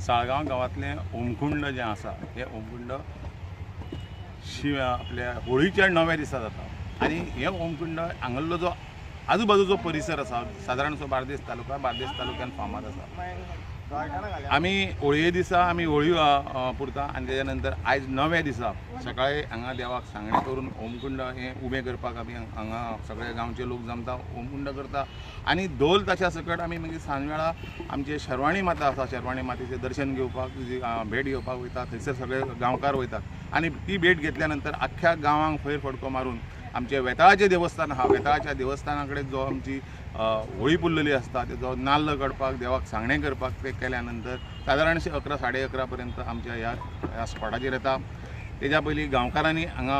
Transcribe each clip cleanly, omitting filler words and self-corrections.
साळगांव गांवांतलें होमकुंड जें आसा हें होमकुंड शिव आपल्या होळीच्या 9व्या दिसा जाता आनी हें होमकुंड हांगल्लो जो आजूबाजूचो परिसर आसा सादारणसो बार्देस तालुका, बार्देस तालुक्यान फामाद आसा. आमी होळये दिसा आमी होळी पुरता आनी तेज्या नंतर आयज 9व्या दिसा सकाळी हांगा देवाक सांगणें करून होमकुंड हें उबें करपाक आमी हांगा सगळे गांवचे लोक जमता, होमकुंड करता आनी धोल ताच्या सकट आमी मागीर सांजवेळा आमचे शर्वाणी माता आसा, शर्वाणी मातेचें दर्शन घेवपाक भेट घेवपाक वयता. थंयसर सगळे गांवकार वयतात आनी ती भेट घेतल्या नंतर आख्ख्या गांवांक फयर फडको मारून आमचें वेताळाचें देवस्थान आहा, वेताळाच्या देवस्थाना कडेन जो आमची होळी पुरलेली आसता तेजो नाल्ल काडपाक देवाक सांगणें करपाक तें केल्या नंतर सादारणशें 11 साडे 11 पर्यंत आमच्या ह्या स्पॉटाचेर येता. तेज्या पयलीं गांवकारांनी हांगा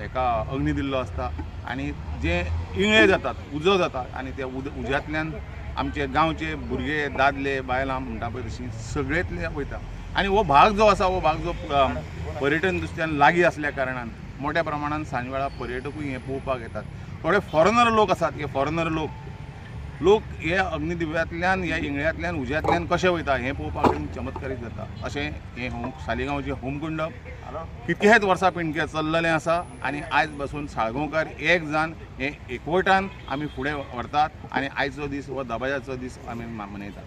हेका अग्नी दिल्लो आसता आनी जे इंगळे जातात, उजो जाता आनी त्या उज्यांतल्यान आमचे गांवचे भुरगे, दादले, बायलां म्हणटा पळय तशीं सगळेंतले वयता आनी हो भाग जो आसा हो भाग जो पर्यटन दृश्ट्यान लागीं आसल्या कारणान मोठ्या प्रमाणान सांजवेळा पर्यटकूय हे पळोवपाक येतात. थोडे फॉरेनर लोक आसात, हे फॉरेनर लोक हे अग्निदिव्यांतल्यान, ह्या इंगळ्यांतल्यान, उज्यांतल्यान कशें वयता हें पळोवपाक चमत्कारीक जाता. अशें हें होम सालिगांवचें होमकुंड कितकेच वर्सां पिणके चल्ललें आसा आनी आयज बसून साळगांवकार एक जावन हें एकवटान आमी फुडें व्हरतात आनी आयचो दीस हो दबाज्याचो दीस आमी मनयतात.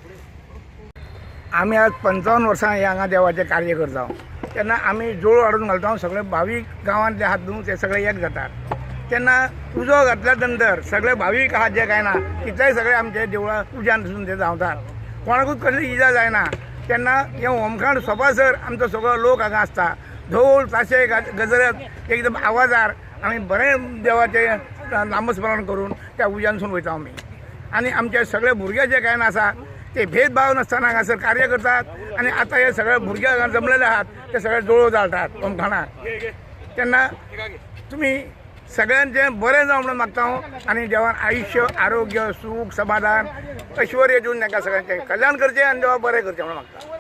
आमी आज 55 वर्सां हे हांगा देवाचें कार्य करता तेन्ना आमी जोळ हाडून घालता, सगळे भावीक गांवांतले आहात न्हू ते सगळे एक जातात. तेन्ना उजो घातल्या नंतर सगळे भावीक आहात जे काय ना तितलेय सगळे आमचे देवळां उज्यान ते धांवतात, कोणाकूच कसली इजा जायना. तेन्ना हें होमखंड सोंपासर आमचो सगळो लोक हांगा आसता, धोल ताशे गजरत एकदम आवाजार आमी बरें देवाचें नामस्मरण करून त्या उज्यानसून वयता आमी. आनी आमचे सगळे भुरगे जे काय ना आसा ते भेदभाव नासतना हांगासर कार्य करतात आनी आतां हे सगळे भुरगे हांगा जमलेले आहात ते सगळे जोळो जाळटात होमखणाक. तेन्ना तुमी सगळ्यांचें बरें जावं म्हणून मागता हांव आनी देवान आयुश्य, आरोग्य, सूख, समाधान, ऐश्वर्य दिवन तांकां सगळ्यांचें कल्याण करचें आनी देवा बरें करचें म्हणून मागता.